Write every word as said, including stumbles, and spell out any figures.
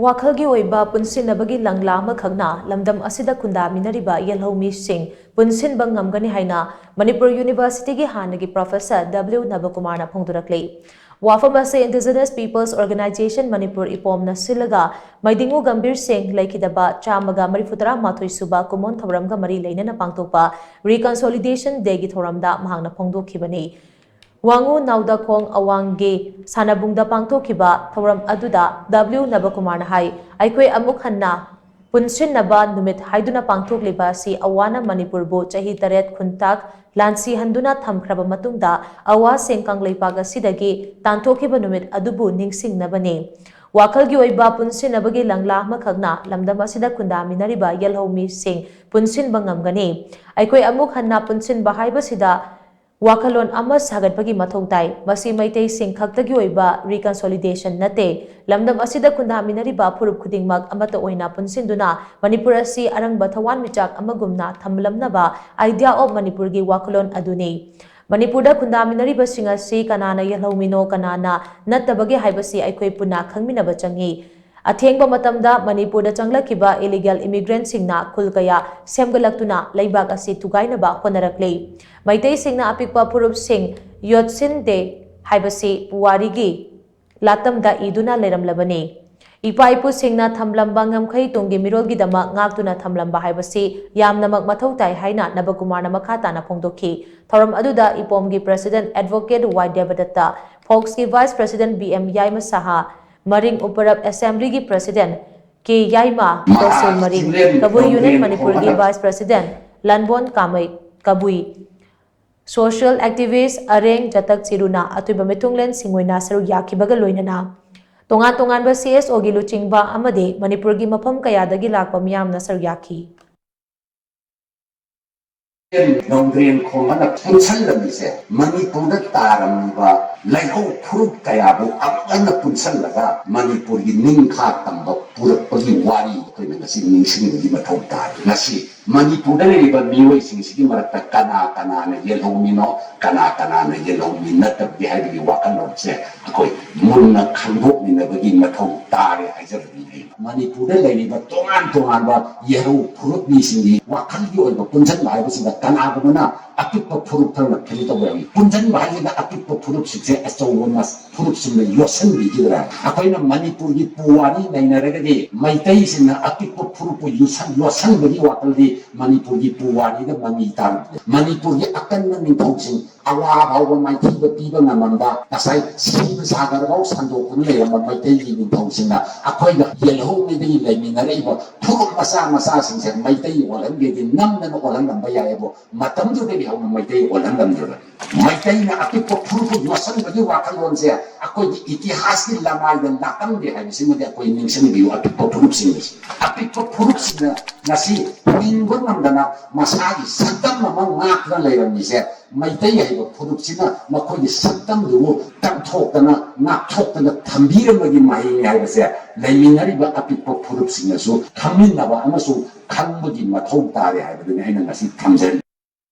ꯋꯥꯈꯜꯒꯤ ꯑꯣꯏꯕ ꯄꯨꯟꯁꯤꯟꯅꯕꯒꯤ ꯂꯪꯂꯥ ꯑꯃꯈꯛꯅ ꯂꯝꯗꯝ ꯑꯁꯤꯗ ꯈꯨꯟꯗꯥꯃꯤꯟꯅꯔꯤꯕ ꯌꯦꯜꯍꯧꯃꯤꯁꯤꯡ ꯄꯨꯟꯁꯤꯟꯕ ꯉꯝꯒꯅꯤ ꯍꯥꯏꯅ ꯃꯅꯤꯄꯨꯔ ꯌꯨꯅꯤꯚꯔꯁꯤꯇꯤꯒꯤ ꯍꯥꯟꯅꯒꯤ ꯄ꯭ꯔꯣꯐꯦꯁꯔ ꯗꯕ꯭ꯂꯤꯎ ꯅꯕꯀꯨꯃꯥꯔꯅ ꯐꯣꯡꯗꯣꯔꯛꯂꯤ꯫ ꯋꯥꯐꯝ ꯑꯁꯤ Indigenous Peoples Organisation ꯃꯅꯤꯄꯨꯔ ꯏꯄꯣꯝꯅ ꯁꯤꯜꯂꯒ ꯃꯩꯗꯤꯡꯉꯨ ꯒꯝꯚꯤꯔ ꯁꯤꯡ ꯂꯩꯈꯤꯗꯕ ꯆꯥꯝꯃꯒ ꯃꯔꯤꯐꯨ ꯇꯔꯥ ꯃꯥꯊꯣꯏ ꯁꯨꯕ ꯀꯨꯝꯑꯣꯟ ꯊꯧꯔꯝꯒ ꯃꯔꯤ ꯂꯩꯅꯅ ꯄꯥꯡꯊꯣꯛꯄ Reconciliation Dayꯒꯤ ꯊꯧꯔꯝꯗ ꯃꯍꯥꯛꯅ ꯐꯣꯡꯗꯣꯛꯈꯤꯕꯅꯤ꯫ ꯋꯥꯉꯨ ꯅꯥꯎꯗꯈꯣꯡ ꯑꯋꯥꯡꯒꯤ ꯁꯥꯟꯅꯕꯨꯡꯗ ꯄꯥꯡꯊꯣꯛꯈꯤꯕ ꯊꯧꯔꯝ ꯑꯗꯨꯗ ꯗꯕ꯭ꯂꯤꯎ ꯅꯕꯀꯨꯃꯥꯔꯅ ꯍꯥꯏ, ꯑꯩꯈꯣꯏ ꯑꯃꯨꯛ ꯍꯟꯅ ꯄꯨꯟꯁꯤꯟꯅꯕ ꯅꯨꯃꯤꯠ ꯍꯥꯏꯗꯨꯅ ꯄꯥꯡꯊꯣꯛꯂꯤꯕ ꯑꯁꯤ ꯑꯋꯥꯅ ꯃꯅꯤꯄꯨꯔꯕꯨ ꯆꯍꯤ ꯇꯔꯦꯠ ꯈꯨꯟꯇꯥꯛ ꯂꯥꯟꯁꯤ ꯍꯟꯗꯨꯅ ꯊꯝꯈ꯭ꯔꯕ ꯃꯇꯨꯡꯗ ꯑꯋꯥꯁꯤꯡ ꯀꯪꯂꯩꯄꯥꯛ ꯑꯁꯤꯗꯒꯤ ꯇꯥꯟꯊꯣꯛꯈꯤꯕ ꯅꯨꯃꯤꯠ ꯑꯗꯨꯕꯨ ꯅꯤꯡꯁꯤꯡꯅꯕꯅꯤ꯫ ꯋꯥꯈꯜꯒꯤ ꯑꯣꯏꯕ ꯄꯨꯟꯁꯤꯟꯅꯕꯒꯤ ꯂꯪꯂꯥ ꯑꯃꯈꯛꯅ ꯂꯝꯗꯝ ꯑꯁꯤꯗ ꯈꯨꯟꯗꯥꯃꯤꯟꯅꯔꯤꯕ ꯌꯦꯜꯍꯧꯃꯤꯁꯤꯡ ꯄꯨꯟꯁꯤꯟꯕ ꯉꯝꯒꯅꯤ꯫ ꯑꯩꯈꯣꯏ ꯑꯃꯨꯛ ꯍꯟꯅ ꯄꯨꯟꯁꯤꯟꯕ ꯍꯥꯏꯕꯁꯤꯗ ꯋꯥꯈꯜꯂꯣꯟ ꯑꯃ ꯁꯥꯒꯠꯄꯒꯤ ꯃꯊꯧ ꯇꯥꯏ꯫ ꯃꯁꯤ ꯃꯩꯇꯩꯁꯤꯡ ꯈꯛꯇꯒꯤ ꯑꯣꯏꯕ reconciliation ꯅꯠꯇꯦ꯫ ꯂꯝꯗꯝ ꯑꯁꯤꯗ ꯈꯨꯟꯗꯥꯃꯤꯟꯅꯔꯤꯕ ꯐꯨꯔꯨꯞ ꯈꯨꯗꯤꯡꯃꯛ ꯑꯃꯠꯇ ꯑꯣꯏꯅ ꯄꯨꯟꯁꯤꯟꯗꯨꯅ ꯃꯅꯤꯄꯨꯔ ꯑꯁꯤ ꯑꯔꯪꯕ ꯊꯋꯥꯟꯃꯤꯆꯥꯛ ꯑꯃꯒꯨꯝꯅ ꯊꯝꯂꯝꯅꯕ Idea of ꯃꯅꯤꯄꯨꯔꯒꯤ ꯋꯥꯈꯜꯂꯣꯟ ꯑꯗꯨꯅꯤ꯫ ꯃꯅꯤꯄꯨꯔꯗ ꯈꯨꯟꯗꯥꯃꯤꯟꯅꯔꯤꯕꯁꯤꯡ ꯑꯁꯤ ꯀꯅꯥꯅ ꯌꯦꯜꯍꯧꯃꯤꯅꯣ, ꯀꯅꯥꯅ ꯅꯠꯇꯕꯒꯦ ꯍꯥꯏꯕꯁꯤ ꯑꯩꯈꯣꯏ ꯄꯨꯟꯅ ꯈꯪꯃꯤꯟꯅꯕ ꯆꯪꯏ꯫ ꯑꯊꯦꯡꯕ ꯃꯇꯝꯗ ꯃꯅꯤꯄꯨꯔꯗ ꯆꯪꯂꯛꯈꯤꯕ illegal immigrantꯁꯤꯡꯅ ꯈꯨꯜ ꯀꯌꯥ ꯁꯦꯝꯒꯠꯂꯛꯇꯨꯅ ꯂꯩꯕꯥꯛ ꯑꯁꯤ ꯊꯨꯒꯥꯏꯅꯕ ꯍꯣꯠꯅꯔꯛꯂꯤ꯫ ꯃꯩꯇꯩꯁꯤꯡꯅ ꯑꯄꯤꯛꯄ ꯐꯨꯔꯨꯞꯁꯤꯡ ꯌꯣꯠꯁꯤꯟꯗꯦ ꯍꯥꯏꯕꯁꯤ ꯄꯨꯋꯥꯔꯤꯒꯤ ꯂꯥꯇꯝꯗ ꯏꯗꯨꯅ ꯂꯩꯔꯝꯂꯕꯅꯤ꯫ ꯏꯄꯥ ꯏꯄꯨꯁꯤꯡꯅ ꯊꯝꯂꯝꯕ ꯉꯝꯈꯩ ꯇꯨꯡꯒꯤ ꯃꯤꯔꯣꯜꯒꯤꯗꯃꯛ ꯉꯥꯛꯇꯨꯅ ꯊꯝꯂꯝꯕ ꯍꯥꯏꯕꯁꯤ ꯌꯥꯝꯅꯃꯛ ꯃꯊꯧ ꯇꯥꯏ ꯍꯥꯏꯅ ꯅꯕꯀꯨꯃꯥꯔꯅ ꯃꯈꯥ ꯇꯥꯅ ꯐꯣꯡꯗꯣꯛꯈꯤ꯫ ꯊꯧꯔꯝ ꯑꯗꯨꯗ ꯏꯄꯣꯝꯒꯤ president advocate ꯋꯥꯏ ꯗꯦꯕꯗꯠꯇ, ꯐꯣꯛꯁꯀꯤ vice president ꯕꯤ ꯑꯦꯝ ꯌꯥꯏꯃ ꯁꯍꯥ, ꯃꯔꯤꯡ ꯎꯄꯔꯞ assemblyꯒꯤ president ꯀꯦ ꯌꯥꯏꯃ, ꯇꯣꯁꯤꯜ ꯃꯔꯤꯡ, ꯀꯕꯨꯏ union ꯃꯅꯤꯄꯨꯔꯒꯤ vice president ꯂꯟꯕꯣꯟ ꯀꯥꯃꯩ ꯀꯕꯨꯏ, social activist ꯑꯔꯦꯡ ꯖꯇꯛ ꯆꯤꯔꯨꯅ ꯑꯇꯣꯏꯕ ꯃꯤꯊꯨꯡꯂꯦꯟꯁꯤꯡ ꯑꯣꯏꯅ ꯁꯔꯨꯛ ꯌꯥꯈꯤꯕꯒ ꯂꯣꯏꯅꯅ ꯇꯣꯉꯥꯟ ꯇꯣꯉꯥꯟꯕ ꯁꯤ ꯑꯦꯁ ꯑꯣꯒꯤ ꯂꯨꯆꯤꯡꯕ ꯑꯃꯗꯤ ꯃꯅꯤꯄꯨꯔꯒꯤ ꯃꯐꯝ ꯀꯌꯥꯗꯒꯤ ꯂꯥꯛꯄ ꯃꯤꯌꯥꯝꯅ ꯁꯔꯨꯛ ꯌꯥꯈꯤ꯫ ꯅꯣꯡꯗ꯭ꯔꯦꯟ ꯈꯣꯡꯕꯅ ꯄꯨꯟꯁꯤꯜꯂꯝꯃꯤꯁꯦ, ꯃꯅꯤꯄꯨꯔꯗ ꯇꯥꯔꯝꯃꯤꯕ ꯂꯩꯍꯧ ꯐꯨꯔꯨꯞ ꯀꯌꯥꯕꯨ ꯑꯃꯨꯛ ꯍꯟꯅ ꯄꯨꯟꯁꯤꯜꯂꯒ ꯃꯅꯤꯄꯨꯔꯒꯤ ꯅꯤꯡꯈꯥ ꯇꯝꯕ ꯄꯨꯔꯛꯄꯒꯤ ꯋꯥꯔꯤ ꯑꯩꯈꯣꯏꯅ ꯉꯁꯤ ꯅꯤꯡꯁꯤꯡꯕꯒꯤ ꯃꯊꯧ ꯇꯥꯔꯤ꯫ ꯉꯁꯤ ꯃꯅꯤꯄꯨꯔꯗ ꯂꯩꯔꯤꯕ ꯃꯤꯑꯣꯏꯁꯤꯡꯁꯤꯒꯤ ꯃꯔꯛꯇ ꯀꯅꯥ ꯀꯅꯥꯅ ꯌꯦꯜꯍꯧꯃꯤꯅꯣ, ꯀꯅꯥ ꯀꯅꯥꯅ ꯌꯦꯜꯍꯧꯃꯤ ꯅꯠꯇꯕꯒꯦ ꯍꯥꯏꯕꯒꯤ ꯋꯥꯈꯜꯂꯣꯟꯁꯦ ꯑꯩꯈꯣꯏ ꯃꯨꯟꯅ ꯈꯪꯗꯣꯛꯃꯤꯟꯅꯕꯒꯤ ꯃꯊꯧ ꯇꯥꯔꯦ ꯍꯥꯏꯖꯕꯅꯤ꯫ ꯃꯅꯤꯄꯨꯔꯗ ꯂꯩꯔꯤꯕ ꯇꯣꯉꯥꯟ ꯇꯣꯉꯥꯟꯕ ꯌꯦꯜꯍꯧ ꯐꯨꯔꯨꯞ ꯃꯤꯁꯤꯡꯒꯤ ꯋꯥꯈꯜꯒꯤ ꯑꯣꯏꯕ ꯄꯨꯟꯁꯤꯟꯕ ꯍꯥꯏꯕꯁꯤꯗ ꯀꯅꯥꯒꯨꯝꯕꯅ ꯑꯄꯤꯛꯄ ꯐꯨꯔꯨꯞ ꯈꯔꯅ ꯐꯦꯜ ꯇꯧꯕ ꯌꯥꯎꯏ꯫ ꯄꯨꯟꯁꯤꯟꯕ ꯍꯥꯏꯁꯤꯅ ꯑꯄꯤꯛꯄ ꯐꯨꯔꯨꯞꯁꯤꯡꯁꯦ ꯑꯆꯧꯕ ꯃꯁ-, ꯐꯨꯔꯨꯞꯁꯤꯡꯅ ꯌꯣꯠꯁꯤꯟꯕꯤꯈꯤꯗ꯭ꯔꯥ? ꯑꯩꯈꯣꯏꯅ ꯃꯅꯤꯄꯨꯔꯒꯤ ꯄꯨꯋꯥꯔꯤ ꯅꯩꯅꯔꯒꯗꯤ ꯃꯩꯇꯩꯁꯤꯡꯅ ꯑꯄꯤꯛꯄ ꯐꯨꯔꯨꯞꯄꯨ ꯌꯣꯠꯁꯟ-, ꯌꯣꯠꯁꯟꯕꯒꯤ ꯋꯥꯈꯜꯗꯤ ꯃꯅꯤꯄꯨꯔꯒꯤ ꯄꯨꯋꯥꯔꯤꯗ ꯃꯃꯤ ꯇꯥꯔꯨꯗꯦ꯫ ꯃꯅꯤꯄꯨꯔꯒꯤ ꯑꯀꯟꯕ ꯅꯤꯡꯊꯧꯁꯤꯡ ꯑꯋꯥ ꯐꯥꯎꯕ ꯃꯥꯏꯊꯤꯕ ꯄꯤꯕ ꯉꯝꯃꯝꯕ, ꯉꯁꯥꯏ ꯁꯤꯕ ꯁꯥꯒꯔ ꯐꯥꯎ ꯁꯟꯗꯣꯛꯇꯨꯅ ꯂꯩꯔꯝꯕ ꯃꯩꯇꯩꯒꯤ ꯅꯤꯡꯊꯧꯁꯤꯡꯅ ꯑꯩꯈꯣꯏꯒ ꯌꯦꯜꯍꯧꯉꯩꯗꯒꯤ ꯂꯩꯃꯤꯟꯅꯔꯛꯏꯕ ꯐꯨꯔꯨꯞ ꯃꯆꯥ ꯃꯆꯥꯁꯤꯡꯁꯦ ꯃꯩꯇꯩ ꯑꯣꯜꯍꯟꯒꯦꯗꯤ ꯅꯝꯗꯅ ꯑꯣꯜꯍꯜꯂꯝꯕ ꯌꯥꯏ꯫ ꯑꯗꯨꯕꯨ ꯃꯇꯝꯗꯨꯗꯒꯤ ꯍꯧꯅ ꯃꯩꯇꯩ ꯑꯣꯜꯍꯜꯂꯝꯗ꯭ꯔꯕꯅꯤ꯫ ꯃꯩꯇꯩꯅ ꯑꯄꯤꯛꯄ ꯐꯨꯔꯨꯞꯄꯨ ꯌꯣꯠꯁꯟꯕꯒꯤ ꯋꯥꯈꯜꯂꯣꯟꯁꯦ ꯑꯩꯈꯣꯏꯒꯤ ꯏꯇꯤꯍꯥꯁꯀꯤ ꯂꯃꯥꯏꯗ ꯂꯥꯛꯂꯝꯗꯦ ꯍꯥꯏꯕꯁꯤꯃꯗꯤ ꯑꯩꯈꯣꯏ ꯅꯤꯡꯁꯤꯡꯕꯤꯌꯨ꯫ ꯑꯄꯤꯛꯄ ꯐꯨꯔꯨꯞꯁꯤꯡ ꯑꯁꯤ, ꯑꯄꯤꯛꯄ ꯐꯨꯔꯨꯞꯁꯤꯡꯅ ꯉꯁꯤ ꯍꯤꯡꯕ ꯉꯝꯗꯅ ꯃꯁꯥꯒꯤ ꯁꯛꯇꯝ ꯑꯃ ꯉꯥꯛꯇꯨꯅ ꯂꯩꯔꯝꯃꯤꯁꯦ, ꯃꯩꯇꯩ ꯍꯥꯏꯕ ꯐꯨꯔꯨꯞꯁꯤꯅ ꯃꯈꯣꯏꯒꯤ ꯁꯛꯇꯝꯗꯨꯕꯨ ꯇꯝꯊꯣꯛꯇꯅ ꯉꯥꯛꯊꯣꯛꯇꯅ ꯊꯝꯕꯤꯔꯝꯕꯒꯤ ꯃꯍꯩꯅꯤ ꯍꯥꯏꯕꯁꯦ ꯂꯩꯃꯤꯟꯅꯔꯤꯕ ꯑꯄꯤꯛꯄ ꯐꯨꯔꯨꯞꯁꯤꯡꯅꯁꯨ ꯈꯪꯃꯤꯟꯅꯕ ꯑꯃꯁꯨꯡ ꯈꯪꯕꯒꯤ ꯃꯊꯧ ꯇꯥꯔꯦ ꯍꯥꯏꯕꯗꯨꯅꯤ ꯑꯩꯅ ꯉꯁꯤ ꯊꯝꯖꯔꯤ꯫